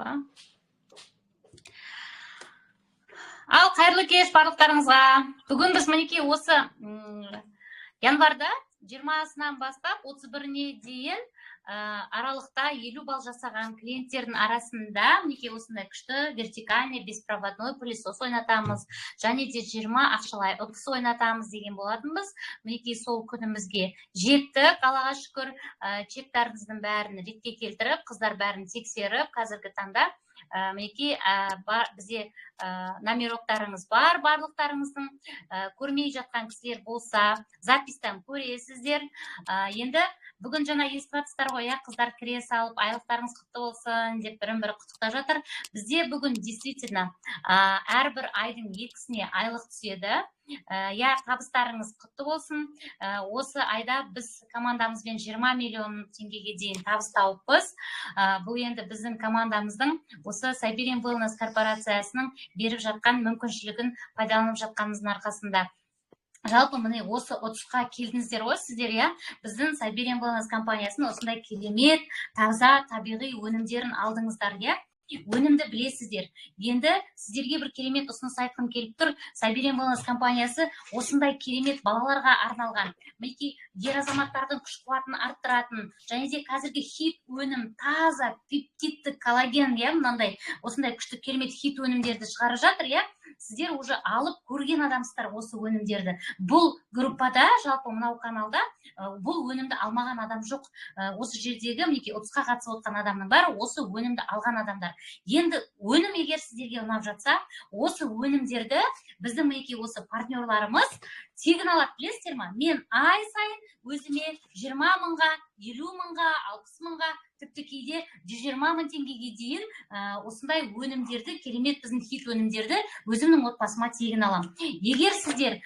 Опа. Ал қайырлы кеш барлықтарыңызға. Бүгін біз, мінекей, осы январда 20-сынан бастап 31-іне дейін аралықта 50 балл жасаған клиенттердің арасында, мінекей, осындай күшті вертикальный беспроводной пылесос ойнатамыз және де 20 ақшалай ұтыс ойнатамыз деген болатынбыз. Мінекей, сол күнімізге жеттік, Аллаға шүкір. Чектарыңыздың бәрін ретке келтіріп, қыздар бәрін тексеріп, қазіргі таңда, мінекей, бізде номероктарыңыз бар барлықтарыңыздың. Көрмей жатқан кісілер болса, записьтан көресіздер. Енді бүгін жаңа естіп жатсыздар ғой, иә, қыздар кіре салып, айлықтарыңыз құтты болсын деп бірін бірі құттықтап жатыр. Бізде бүгін действительно әрбір айдың 2-сіне айлық түседі. Иә, табыстарыңыз құтты болсын. Осы айда біз командамызбен 20 миллион теңгеге дейін табыс тауыппыз. Бұл енді біздің командамыздың, осы Siberian Wellness корпорациясының беріп жатқан мүмкіншілігін пайдаланып жатқанымыздың арқасында. Жалпы, міне, осы ұтысқа келдіңіздер ғой сіздер, иә, біздің Siberian Wellness компаниясының осындай керемет таза табиғи өнімдерін алдыңыздар, иә, өнімді білесіздер. Енді сіздерге бір керемет ұсыныс айтқым келіп тұр. Siberian Wellness компаниясы осындай керемет балаларға арналған, мінекей, ер азаматтардың күш қуатын арттыратын және де қазіргі хит өнім, таза пептидті коллаген, иә, мынандай осындай күшті керемет хит өнімдерді шығарып жатыр, иә. Сіздер уже алып көрген адамсыздар осы өнімдерді. Бұл группада, жалпы мынау каналда бұл өнімді алмаған адам жоқ. Осы жердегі, мінекей, ұтысқа қатысып отқан адамның бәрі осы өнімді алған адамдар. Енді өнім егер сіздерге ұнап жатса, осы өнімдерді біздің, мінекей, осы партнерларымыз тегін алады, білесіздер ма? Мен ай сайын өзіме 20 мыңға, 50 мыңға, 60 мыңға, тіпті кейде 120 мың теңгеге дейін осындай өнімдерді, керемет біздің хит өнімдерді өзімнің отбасыма тегін аламын. Егер сіздер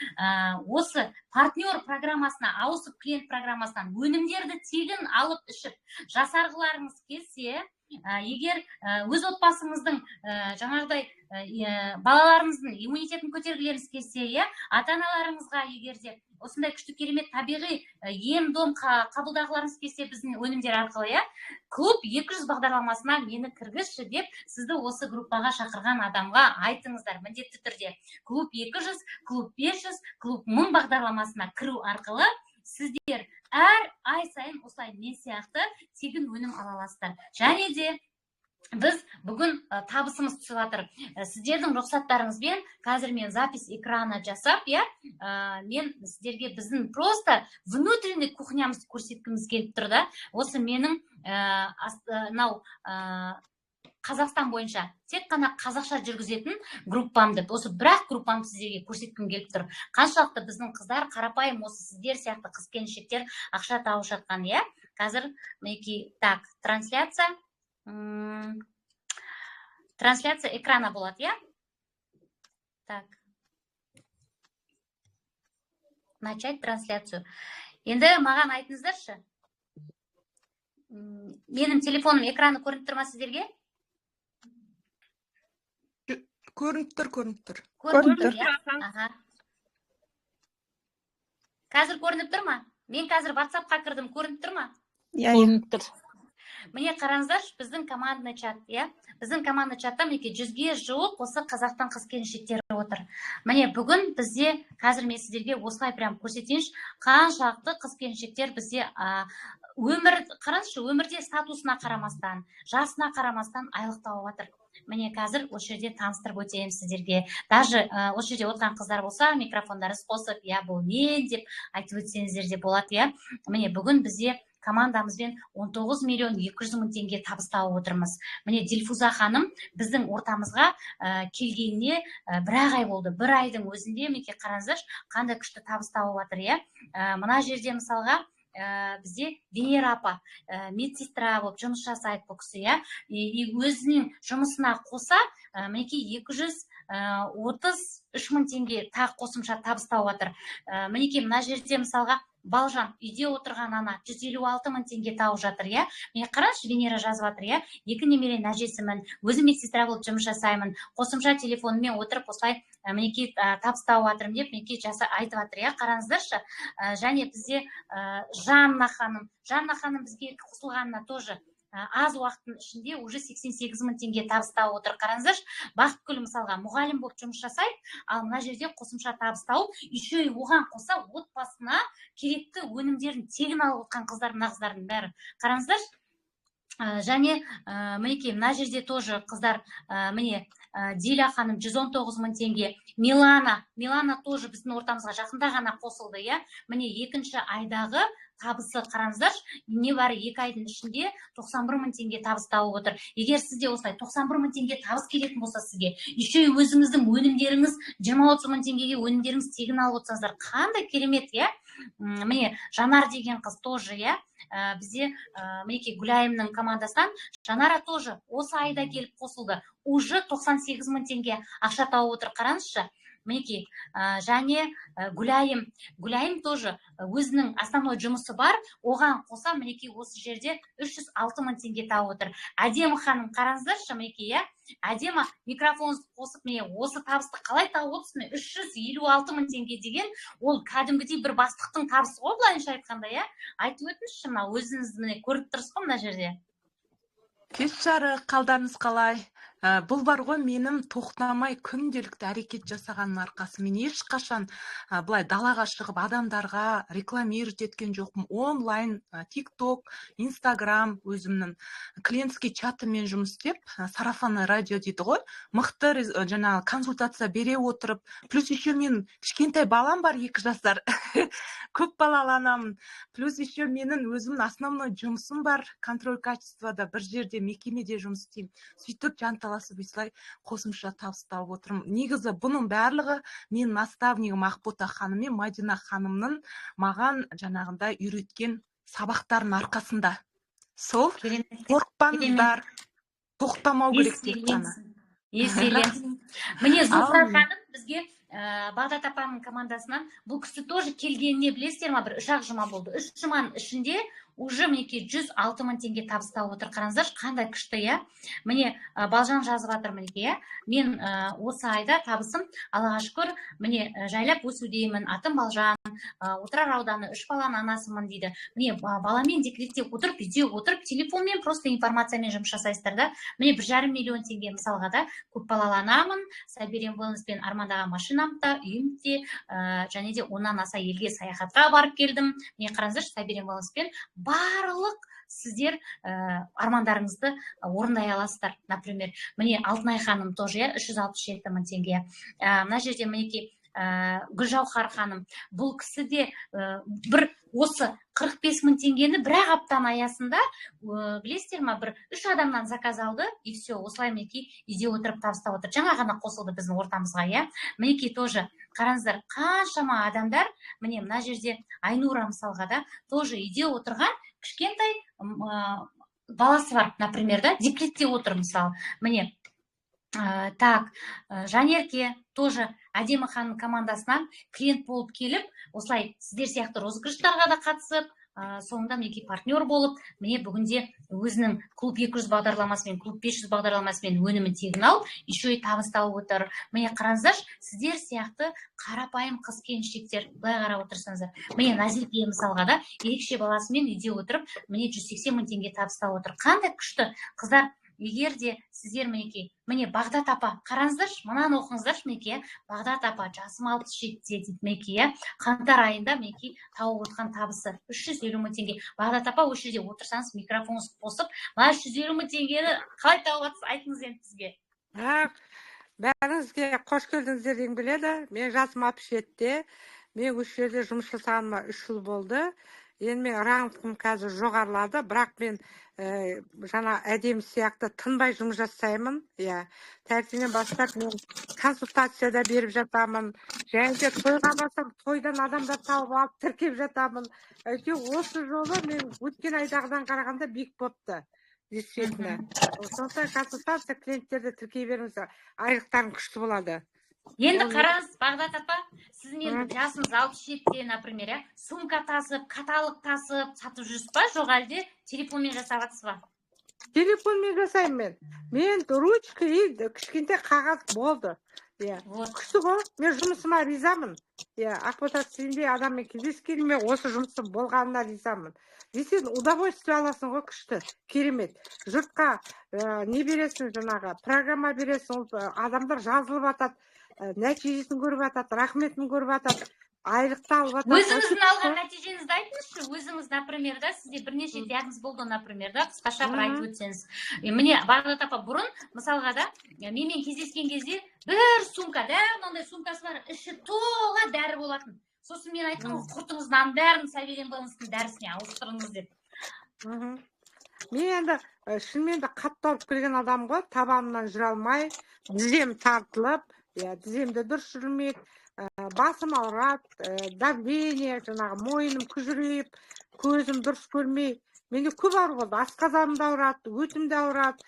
осы партнер программасына ауысып, клиент программасынан өнімдерді тегін алып ішіп жасарғыларыңыз келсе, егер өз отбасыңыздың, жаңағыдай, балаларыңыздың иммунитетін көтергілеріңіз келсе, иә, ата аналарыңызға егер де осындай күшті керемет табиғи ем дом қабылдағыларыңыз келсе біздің өнімдер арқылы, иә, клуб 200 бағдарламасына мені кіргізші деп сізді осы группаға шақырған адамға айтыңыздар. Міндетті түрде клуб 200, клуб 500, клуб 1000 бағдарламасына кіру арқылы сіздер әр ай сайын осылай мен сияқты тегін өнім ала аласыздар. Және де біз бүгін табысымыз түсіп жатыр. Сіздердің рұқсаттарыңызбен қазір мен запись экрана жасап, иә, мен сіздерге біздің просто внутренний кухнямызды көрсеткіміз келіп тұр да. Осы менің мынау Қазақстан бойынша тек қана қазақша жүргізетін группамды, осы бір ақ группамды сіздерге көрсеткім келіп тұр, қаншалықты біздің қыздар, қарапайым осы сіздер сияқты қыз келіншектер ақша тауып жатқан, иә. Қазір, мінекей, так, трансляция экрана болады, иә. Так, начать трансляцию. Енді маған айтыңыздаршы, менің телефоным экраны көрініп тұр ма сіздерге? Көрініп тұр, көрініп тұр. Көрініп Көрініп тұр, иә. Аха, қазір көрініп тұр ма? Мен қазір Ватсапқа кірдім, көрініп тұр ма? Иә. Көрініп тұр. Міне, қараңыздаршы, біздің командный чат, иә. Біздің командный чатта, мінекей, 100-ге жуық осы Қазақтан қыз келіншектері отыр. Міне, бүгін бізде, қазір мен сіздерге осылай прям көрсетейінші, қаншалықты қыз келіншектер бізде өмір, қараңызшы, өмірде статусына қарамастан, жасына қарамастан айлық тауып жатыр. Міне, қазір осы жерде таныстырып өтемін сіздерге. Даже осы жерде отырған қыздар болса, микрофондарыңызды қосып, иә, бұл мен деп айтып өтсеңіздер де болады, иә. Міне, бүгін бізде командамызбен 19 миллион 200 мың теңге табыс тауып отырмыз. Міне, Дильфуза ханым біздің ортамызға келгеніне бір ақ ай болды. Бір айдың өзінде, мінекей, қараңыздаршы, қандай күшті табыс тауып жатыр, иә. Мына жерде, мысалға, бізде Венера апа, медсестра болып жұмыс жасайды бұл кісі, иә. И өзінің жұмысына қоса, мінекей, 233 мың теңге тағы қосымша табыс тауып жатыр. Мінекей, мына жерде, мысалға, Балжан, үйде отырған ана, 156 мың теңге тауып жатыр, иә. Міне, қараңызшы, Венера жазып жатыр, иә: екі немеренің әжесімін, өзім медсестра болып жұмыс жасаймын, қосымша телефоныммен отырып осылай, мінекей, табыс тауып жатырмын деп, мінекей, жаса айтып жатыр, иә. Қараңыздаршы. Және бізде Жанна ханым, Жанна ханым бізге қосылғанына тоже Аз уақыттың ішінде уже 88 мың теңге табыс тауып отыр. Қараңыздаршы, Бақытгүл мысалға мұғалім болып жұмыс жасайды, ал мына жерде қосымша табыс тауып, еще и оған қоса отбасына керекті өнімдерін тегін алып отқан қыздар, мына қыздардың бәрі. Қараңыздаршы, және мінекей, мына жерде тоже қыздар, міне, Диля ханым 119 мың теңге. Милана тоже біздің ортамызға жақында ғана қосылды, иә. Міне, екінші айдағы табысы, қараңыздаршы, небәрі 2 айдың ішінде 91 мың теңге табыс тауып отыр. Егер сізде осылай 91 мың теңге табыс келетін болса сізге, еще и өзіңіздің өнімдеріңіз 20-30 мың теңгеге өнімдеріңіз тегін алып отырсаңыздар, қандай керемет, иә. Міне, Жанар деген қыз тоже, иә, бізде, мінекей, Гүлайымның командасынан Жанара тоже осы айда келіп қосылды, уже 98 мың теңге ақша тауып отыр. Қараңызшы, мінекей, және Гүлайым тоже өзінің основной жұмысы бар, оған қоса, мінекей, осы жерде 306 мың теңге тауып отыр. Әдемі ханым, қараңыздаршы, мінекей, иә. Әдемі, микрофоныңызды қосып, міне, осы табысты қалай тауып отырсыз? Міне, 356 мың теңге деген ол кәдімгідей бір бастықтың табысы ғой, былайынша айтқанда, иә. Айтып өтіңізші, мына өзіңіз, міне, көріп тұрсыз ғой мына жерде. Кеш жарық, қалдарыңыз қалай? Бұл бар ғой, менің тоқтамай күнделікті әрекет жасағанның арқасы. Мен ешқашан былай далаға шығып, адамдарға рекламировать еткен жоқпын. Онлайн, Тик Ток, Инстаграм, өзімнің клиентский чатымен жұмыс істеп, сарафанное радио дейді ғой, мықты жаңағы консультация бере отырып, плюс еще мен кішкентай балам бар, 2 жасар, көп балалы анамын, плюс еще менің өзімнің основной жұмысым бар, контроль качествода бір жерде, мекемеде жұмыс істеймін. Сөйтіп жанталасып, осылай қосымша табыс тауып отырмын. Негізі бұның барлығы менің наставнигім Ақбота ханым мен Мадина ханымның маған жаңағындай үйреткен сабақтарының арқасында. Сол, қорықпаңыздар, тоқтамау керек тек қана. Еселенсін. Міне, Зухра ханым бізге, Бағдат апаның командасынан. Бұл кісі тоже келгеніне, білесіздер ма, бір үш ақ жұма болды. 3 жұманың ішінде уже, мінекей, 106 мың теңге табыс тауып отыр. Қараңыздаршы, қандай күшті, иә. Міне, Балжан жазып жатыр, мінекей, иә: «Мен осы айда табысым, Аллаға шүкір, міне, жайлап өсудемін. Атым Балжан, Отырар ауданы, үш баланың анасымын», – дейді. Міне, баламен декретте отырып, үйде отырып, телефонмен просто информациямен жұмыс жасайсыздар да. Міне, 1,5 миллион теңге мысалға да. «Көп балалы анамын, Сайбериан Wellness-пен армандаған машинам да, үйім де, және де 10-нан аса елге саяхатқа барып келдім». Міне, қараңыздаршы, Сайбериан Wellness-пен барлық сіздер армандарыңызды орындай аласыздар. Например, міне, Алтынай ханым тоже, иә, 367 мың теңге. Мына жерде, мінекей, Гүлжауһар ханым, бұл кісі де бір осы 45 мың теңгені бір ақ аптаның аясында, білесіздер ма, бір үш адамнан заказ алды, и все. Осылай, мінекей, үйде отырып табыс тауып отыр. Жаңа ғана қосылды біздің ортамызға, иә. Мінекей, тоже қараңыздар, қаншама адамдар. Міне, мына жерде Айнура мысалға да, тоже үйде отырған, кішкентай баласы бар, например, да, декретте отыр мысалы. Міне, так, Жанерке тоже Әдемі ханым командасынан клиент болып келіп, осылай сіздер сияқты розыгрыштарға да қатысып, соңында, мінекей, партнер болып, міне, бүгінде өзінің клуб 200 бағдарламасымен, клуб 500 бағдарламасымен өнімін тегін алып, еще и табыс тауып отыр. Міне, қараңыздаршы, сіздер сияқты қарапайым қыз келіншектер, былай қарап отырсаңыздар. Міне, Назерке мысалға да, ерекше баласымен үйде отырып, міне, 180 мың теңге табыс тауып отыр. Қандай күшті, қыздар! Егер де сіздер, мінекей, міне, Бағдат апа, қараңыздаршы, мынаны оқыңыздаршы, мінекей, иә. Бағдат апа, «жасым 67-де», – дейді, мінекей, иә. Қаңтар айында, мінекей, тауып отқан табысы 350 мың теңге. Бағдат апа, осы жерде отырсаңыз, микрофоныңызды қосып, мына 350 мың теңгені қалай тауып жатсыз, айтыңыз енді бізге. Бәріңізге қош келдіңіздер дегім келеді. Мен жасым 67-де. Мен осы жерде жұмыс жасағаныма 3 жыл болды. Енді мен рангым қазір жоғарылады, бірақ мен жаңа Әдемі сияқты тынбай жұмыс жасаймын, иә. Таңертеңнен бастап мен консультация да беріп жатамын және де тойға барсам, тойдан адамдар тауып алып, тіркеп жатамын. Әйтеуір осы жолы мен өткен айдағыдан қарағанда биік болыпты, действительно. Сондықтан консультация, клиенттерді тіркей беріңіздер, айлықтарың күшті болады. Енді қараңыз, Бағдат апа, сіздің енді жасыңыз 67-де, например, иә, сумка тасып, каталог тасып сатып жүрсіз ба, жоқ әлде телефонмен жасап жатсыз ба? Телефонмен жасаймын. Мен ручка и кішкентай қағаз болды. Иә. Вот. Күшті ғой, мен жұмысыма ризамын, иә. Ақбота, сендей адаммен кездескеніме, осы жұмысым болғанына ризамын. Сен удовольствие аласың ғой, күшті, керемет. Жұртқа не бересің, жаңағы программа бересің, ол адамдар жазылып жатады, нәтижесін көріп жатады, рахметін көріп жатады, айлықты алып жатады. Өзіңіздің алған нәтижеңізді айтыңызшы. Өзіңіз, например, да, сізде бірнеше диагноз болды, например, да, қысқаша бір айтып өтсеңіз. Міне, Бағдат апа бұрын, мысалға да, менімен кездескен кезде бір сумка, дәл мынандай сумкасы бар, іші тола дәрі болатын. Сосын мен айттым ғой: «Құртыңыз мынаның бәрін, Сабелен Велнестің дәрісіне ауыстырыңыз», — деп. Мен енді шынымен де қатты ауырып келген адам ғой, табанымнан жүре алмай, тізем тартылып, иә, тізем де дұрыс жүрмейді, басым ауырады, давление, жаңағы мойным күжірейіп, көзім дұрыс көрмей, менде көп ауру болды. Асқазаным да ауырады, өтім де ауырады,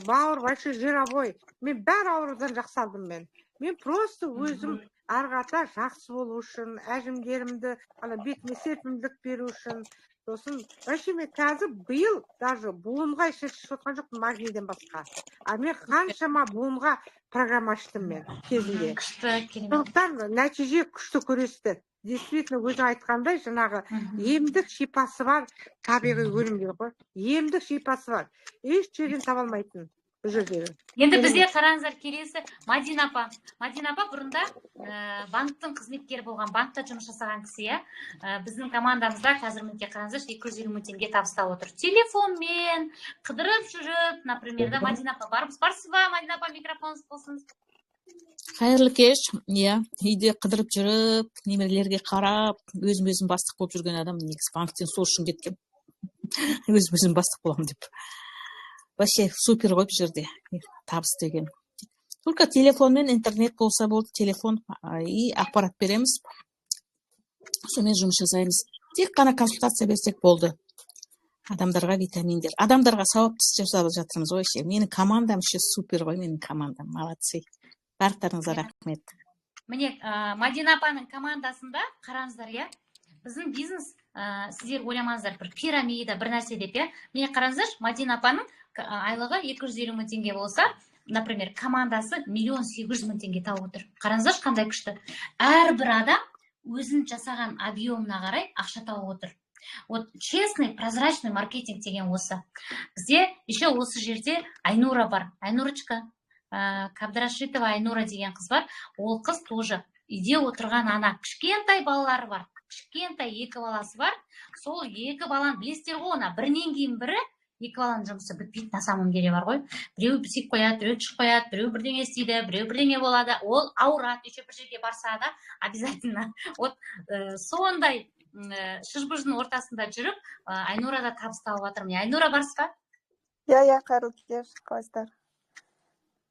бауыр, вообще жировой. Мен бәрі аурудан жақсардым. Мен просто өзім ары қарата жақсы болу үшін, әжімдерімді ана бетіме серпімділік беру үшін. Сосын вообще мен қазір биыл даже буынға ешнәрсе ішіп жатқан жоқпын магнийден басқа. А мен қаншама буынға программа аштым мен кезінде. Күшті, керемет. Сондықтан нәтиже күшті көресіздер. Действительно, өзің айтқандай, жаңағы емдік шипасы бар табиғи өнімдер ғой, емдік шипасы бар, еш жерден таба алмайтын бұл жердегі. Енді бізде, қараңыздар, келесі Мадина апа. Мадина апа бұрында банктың қызметкері болған, банкта жұмыс жасаған кісі, иә. Біздің командамызда қазір, мінекей, қараңыздаршы, 250 000 теңге табыстап отыр телефонмен қыдырып жүріп, например, да. Мадина апа, барсыз ба? Мадина апа, микрофоныңыз болсын. Қайырлы кеш! Иә, үйде қыдырып жүріп, немерелерге қарап, өзім өзім бастық болып жүрген адам. Негізі банктен сол үшін кеткем, өзім өзім бастық боламын деп. Вообще супер ғой бұл жерде табыс деген. Только телефонмен интернет болса болды, телефон и ақпарат береміз, сонымен жұмыс жасаймыз. Тек қана консультация берсек болды адамдарға, витаминдер, адамдарға сауапты іс жасап жатырмыз ғой. Вообще менің командам вообще супер ғой, менің командам молодцы. Барлықтарыңызға рахмет. Міне, Мадина апаның командасында, қараңыздар, иә, біздің бизнес, сіздер ойламаңыздар бір пирамида, бір нәрсе деп, иә. Міне, қараңыздаршы, Мадина апаның айлығы 250 000 теңге болса, например, командасы 1 800 000 теңге тауып отыр. Қараңыздаршы, қандай күшті! Әрбір адам өзінің жасаған объемына қарай ақша тауып отыр. Вот честный, прозрачный маркетинг деген осы. Бізде еще осы жерде Айнура бар. Айнурочка, Кабдрашитова Айнура деген қыз бар. Ол қыз тоже үйде отырған ана, кішкентай балалары бар, кішкентай екі баласы бар. Сол екі баланы білесіздер ғой, ана бірінен кейін бірі, екі баланың жұмысы бітпейді на самом деле бар ғой. Біреу сүйіп қояды, біреу түсіп қояды, біреу бірдеңе істейді, біреу бірдеңе болады, ол ауырады, еще бір жерге барса да обязательно. Вот сондай шыж-быждың ортасында жүріп, Айнура да табыс тауып жатыр. Міне, Айнура, барсыз ба? Иә, қайырлы кеш, қалайсыздар?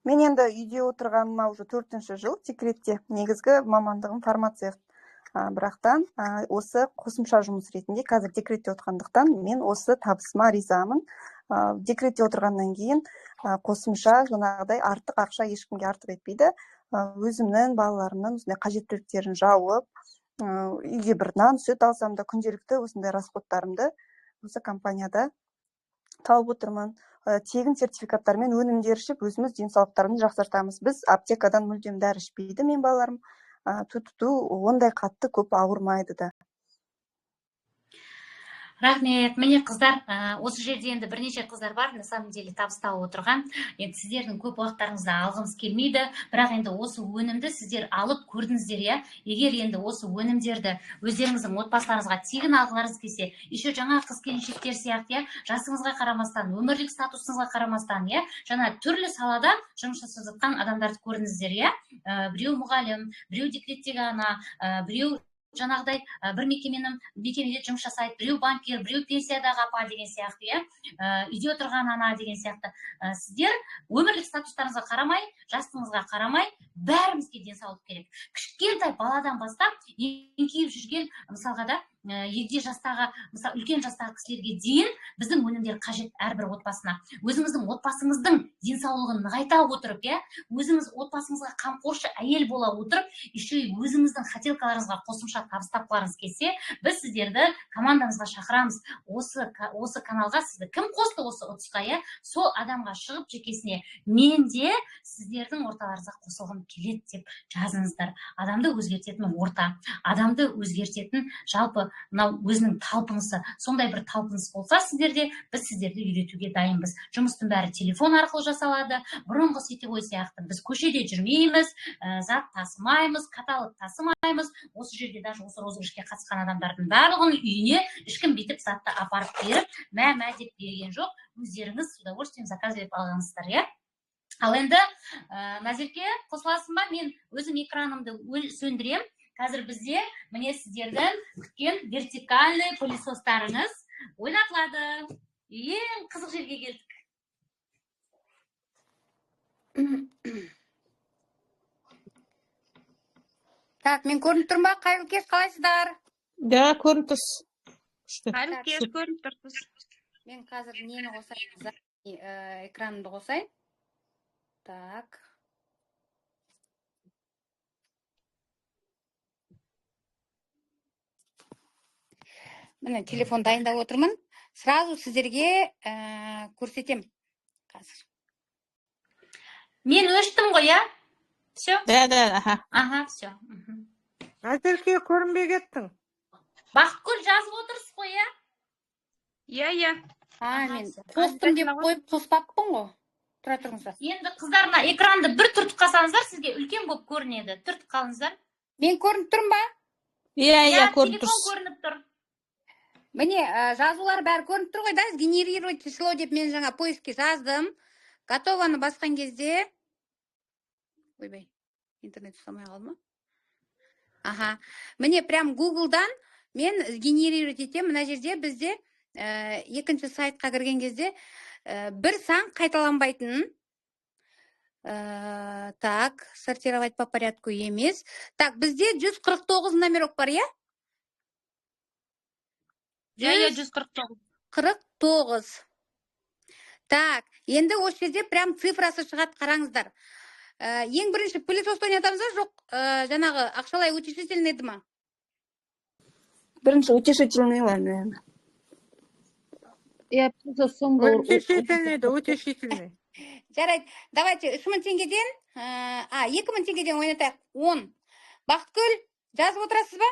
Мен енді үйде отырғаныма уже төртінші жыл, декретте. Негізгі мамандығым фармацевт, бірақтан осы қосымша жұмыс ретінде қазір декретте отырғандықтан, мен осы табысыма ризамын. Декретте отырғаннан кейін қосымша жаңағыдай артық ақша ешкімге артық етпейді. Өзімнің, балаларымның осындай қажеттіліктерін жауып, үйге бір нан, сүт алсам да, күнделікті осындай расходтарымды осы компанияда тауып отырмын. Тегін сертификаттармен өнімдер ішіп, өзіміз денсаулықтарымызды жақсартамыз. Біз аптекадан мүлдем дәрі ішпейді менің балаларым, ту ту ондай қатты көп ауырмайды да. Рахмет. Міне, қыздар, осы жерде енді бірнеше қыздар бар, на самом деле табыс тауып отырған. Енді сіздердің көп уақыттарыңызды алғымыз келмейді, бірақ енді осы өнімді сіздер алып көрдіңіздер, иә. Егер енді осы өнімдерді өздеріңіздің отбасыларыңызға тегін алғыларыңыз келсе, еще жаңа қыз келіншектер сияқты, иә, жасыңызға қарамастан, өмірлік статусыңызға қарамастан, иә, жаңа түрлі салада жұмыс жасап жатқан адамдарды көрдіңіздер, иә. Біреу мұғалім, біреу декреттегі ана, біреу жаңағыдай бір мекемеде жұмыс жасайды, біреу банкир, біреу пенсиядағы апа деген сияқты, иә, үйде отырған ана деген сияқты. Сіздер өмірлік статустарыңызға қарамай, жастығыңызға қарамай, бәрімізге денсаулық керек. Кішкентай баладан бастап еңкейіп жүрген, мысалға да. егде жастағы, мысалы, үлкен жастағы кісілерге дейін біздің өнімдер қажет әрбір отбасына. Өзіңіздің отбасыңыздың денсаулығын нығайта отырып, иә, өзіңіз отбасыңызға қамқоршы әйел бола отырып, еще и өзіңіздің хотелкаларыңызға қосымша табыс тапқыларыңыз келсе, біз сіздерді командамызға шақырамыз. Осы каналға сізді кім қосты осы ұтысқа, иә, сол адамға шығып жекесіне мен де сіздердің орталарыңызға қосылғым келеді деп жазыңыздар. Адамды өзгертетін орта, адамды өзгертетін жалпы мынау өзінің талпынысы, сондай бір талпыныс болса сіздерде, біз сіздерді үйретуге дайынбыз. Жұмыстың бәрі телефон арқылы жасалады. Бұрынғы сетевой сияқты біз көшеде жүрмейміз, зат тасымаймыз, каталог тасымаймыз. Осы жерде даже осы розыгрышке қатысқан адамдардың барлығының үйіне ешкім бүйтіп затты апарып беріп, мә мә деп берген жоқ. Өздеріңіз с удовольствием заказ беріп алғансыздар, иә. Ал енді Назерке, қосыласың ба? Мен өзім экранымды сөндірем. Қазір бізде міне сіздердің күткен вертикальный пылесостарыңыз ойнатылады. Ең қызық жерге келдік. Так, мен көрініп тұрмын ба? Қайырлы кеш, қалайсыздар? Да, көрініп тұрсыз. Күшті. Қайырлы кеш, көрініп тұрсыз. Мен қазір нені қосайын? Экранымды қосайын. Так. Міне, телефон дайындап отырмын. Сразу сіздерге көрсетем. Қазір. Мен өштім ғой, иә? Все? Да, да, аха. Ага, все. Назерке, көрінбей кеттің. Бақытгүл, жазып отырсыз ғой, иә? Иә, иә. А, мен қостым деп қойып қоспаппын ғой. Тұра тұрыңыздар. Енді қыздар, мына экранды бір түртіп қалсаңыздар, сізге үлкен болып көрінеді. Түртіп қалыңыздар. Мен көрініп тұрмын ба? Иә, иә, көрініп тұрсыз. Телефон көрініп тұр. Міне, жазулар бәрі көрініп тұр ғой, да? Сгенерировать число деп мен жаңа поискке жаздым. Готованы басқан кезде, ойбай, интернет ұстамай қалды ма? Аха. Міне, прям Гуглдан мен сгенерировать етемін. Мына жерде бізде екінші сайтқа кірген кезде бір сан қайталанбайтын. Так, сортировать по порядку емес. Так, бізде 149 номерок бар, иә? Иә, иә, 149. 49. Так, енді осы жерде прям цифрасы шығады, қараңыздар. Ең бірінші пылесосты ойнатамыз ба, жоқ, жаңағы ақшалай утешительный ма? Бірінші утешительный, наверное. Иә, пылесос соңғы. Утешительный, утешительный. Жарайды, давайте 3000 теңгеден, 2000 теңгеден ойнатайық. 10. Бақытгүл, жазып отырасыз ба?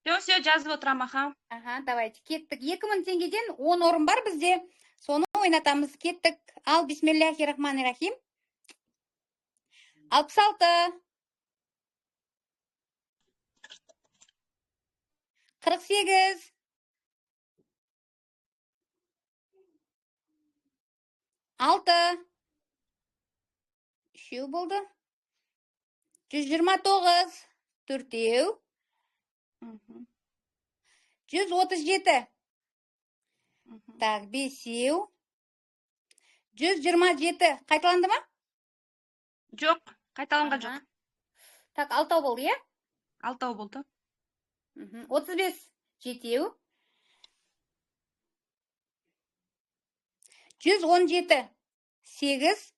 Все, все, жазып отырамын, аха. Аха, давайте, кеттік. 2000 теңгеден 10 орын бар бізде. Соны ойнатамыз, кеттік. Ал, бисмиллахи рахмани рахим. 66. 48. 6. 3 болды. 129. 4. 137. Так, 5. 127. Қайталанды ма? Жоқ, қайталанған жоқ. Так, 6 болды, иә? 6 болды. 35. 7. 117. 8.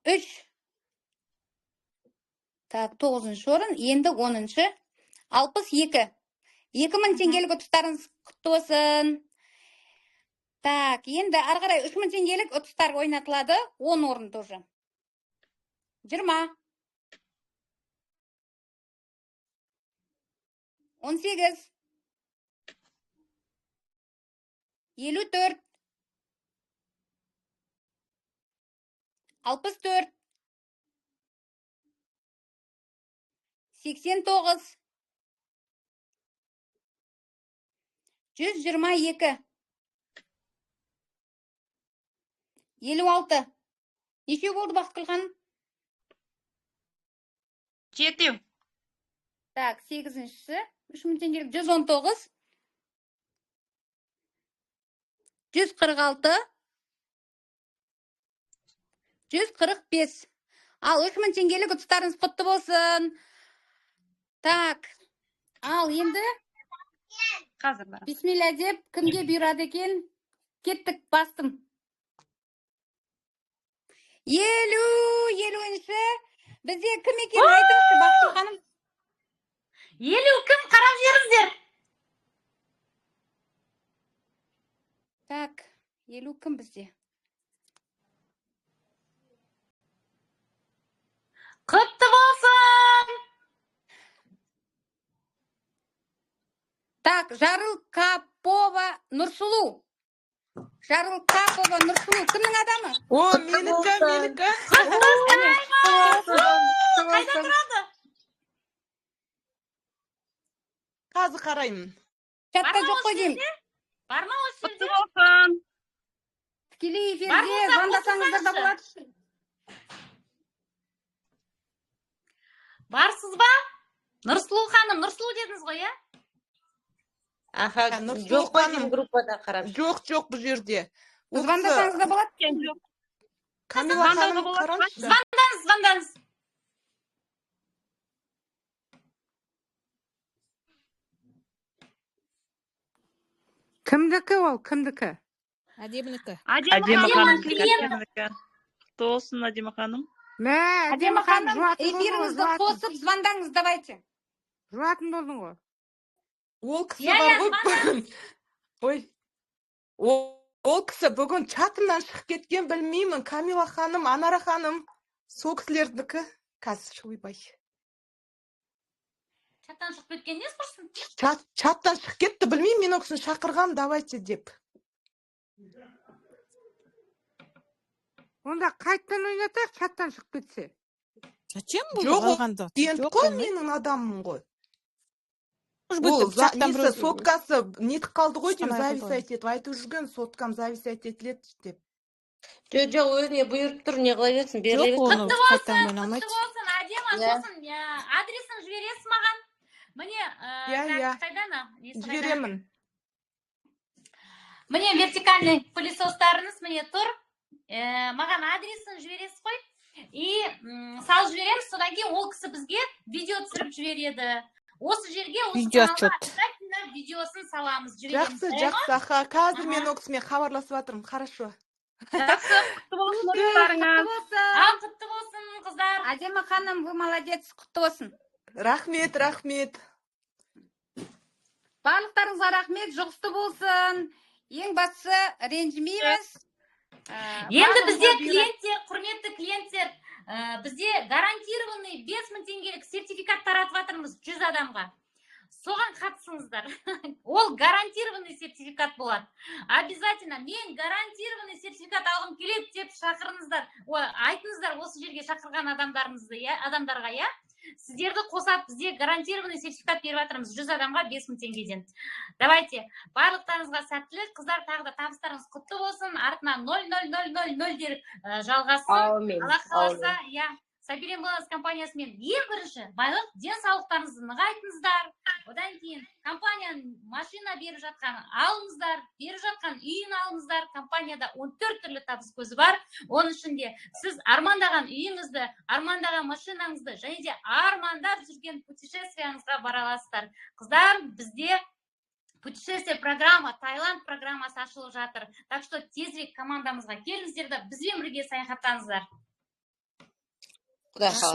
3. Так, 9-шы орын, енді 10-шы. 62. 2000 теңгелік ұтыстарыңыз құтты болсын. Так, енді ары қарай 3000 теңгелік ұтыстар ойнатылады. 10 орын тоже. 20. 18. 54. 64. 89. 122. 56. Нешеу болды, Бақытгүл ханым? 7. Так, 8-шісі. 3000 теңгелік. 119. 146. 145. Ал 3000 теңгелік ұтыстарыңыз құтты болсын. Так, ал енді Қазір барамын. Бисмилля деп кімге бұйырады екен? Кеттік, бастым. 50-ші бізде кім екенін айтыңызшы, Бақытгүл ханым. 50 кім, қарап жіберіңіздер. Так, 50 кім бізде? Құтты болсын. Так, Жарылқапова Нұрсұлу. Жарылқапова Нұрсұлу кімнің адамы? О, менікі, менікі. Қайда тұрады? Қазір қараймын. Чатта Бар ма жоқ осы қой деймін. жерде? Бар ма осы Құтты жерде? болсын. Тікелей Бар эфирде болса звондасаңыздар да қосылсаңызшы. болады. Барсыз ба? Нұрсұлу ханым, Нұрсұлу дедіңіз ғой, иә? Аха, Нұрсұлу жоқ қой ханым. деймін, группада қарап. Жоқ, жоқ, бұл жерде. Ол кісі Звондасаңыз да болады. Жоқ. Камила Звондауға ханым, болады ма? қараңызшы. Звондаңыз, звондаңыз. Кімдікі ол, кімдікі? Әдемінікі. Әдемі Әдемі ханым. ханым, клиент. әдемінікі. Құтты болсын, Әдемі ханым. Мә, Әдемі Әдемі ханым, ханым, жуатын болдың ғой, эфиріңізді жуатын. қосып звондаңыз, давайте. Жуатын болдың ғой. Ол кісі Иә, бар иә, ғой. звондаңыз. Ой. Ол кісі бүгін чатымнан шығып кеткен, білмеймін. Камила ханым, Анара ханым, сол кісілердікі. Қазір, ойбай. Чаттан шығып кеткен несі құрсын? Чаттан шығып кетті, білмеймін, мен ол кісіні шақырғам, давайте деп. Онда қайттан ойнатайық, чаттан шығып кетсе. Зачем бұл Жоқ, ол алғанды? клиент Жоқ, қой, болмайды. менің адамым ғой. Может быть, Ол чаттан несі, біреу соткасы нетіп қалды ғой деймін, ұстамай қалды ғой. зависать етіп, айтып жүрген, соткам зависать етіледі деп. Жоқ, жоқ, өзіне бұйырып тұр, не қыла берсін, беріле Жоқ, берсін. оны Құтты қайтадан болсын, ойнай құтты алмайды. болсын, Әдемі, Иә. сосын адресін жібересіз маған. Міне, Иә, так, иә. қайда ана? Несі қайда? Жіберемін. Міне вертикальный пылесостарыңыз міне тұр. Маған адресін жібересіз ғой. И салып жібереміз, содан кейін ол кісі бізге видео түсіріп жібереді. Осы жерге, осы Видео каналға отчет. обязательно видеосын саламыз, жібереміз. Жақсы, Жарай ма? жақсы, аха. Қазір мен Аха. ол кісімен хабарласып жатырмын, хорошо. Жақсы, құтты болсын Құтты ұрыстарыңыз. болсын. Ал құтты болсын, қыздар. Әдемі ханым, вы молодец, құтты болсын. Рахмет, рахмет. Барлықтарыңызға рахмет, жұғысты болсын. Ең бастысы ренжімейміз. Енді бізде Барлығымызға бұйырады. клиенттер, құрметті клиенттер, бізде гарантированный 5000 теңгелік сертификат таратып жатырмыз 100 адамға. Соған қатысыңыздар. Ол гарантированный сертификат болады. Обязательно мен гарантированный сертификат алғым келеді деп шақырыңыздар. Ой, айтыңыздар осы жерге шақырған адамдарыңызды, иә, адамдарға, иә. Сіздерді қосады, бізде гарантированный сертификат беріп жатырмыз 100 адамға 5000 теңгеден. Давайте, барлықтарыңызға сәттілік, қыздар, тағы да табыстарыңыз құтты болсын, артынан 0,0000 дер жалғасын. Әумин, Алла қаласа, әумин. иә, Сабирен Wellness компаниясымен ең бірінші байлық денсаулықтарыңызды нығайтыңыздар. Одан кейін компанияның машина беріп жатқан алыңыздар, беріп жатқан үйін алыңыздар. Компанияда 14 түрлі табыс көзі бар. Оның ішінде сіз армандаған үйіңізді, армандаған машинаңызды және де армандап жүрген путешествияңызға бара аласыздар. Қыздар, бізде путешествие программа, Таиланд программасы ашылып жатыр. Так что тезірек командамызға келіңіздер де бізбен бірге саяхаттаңыздар. Құдай қаласа.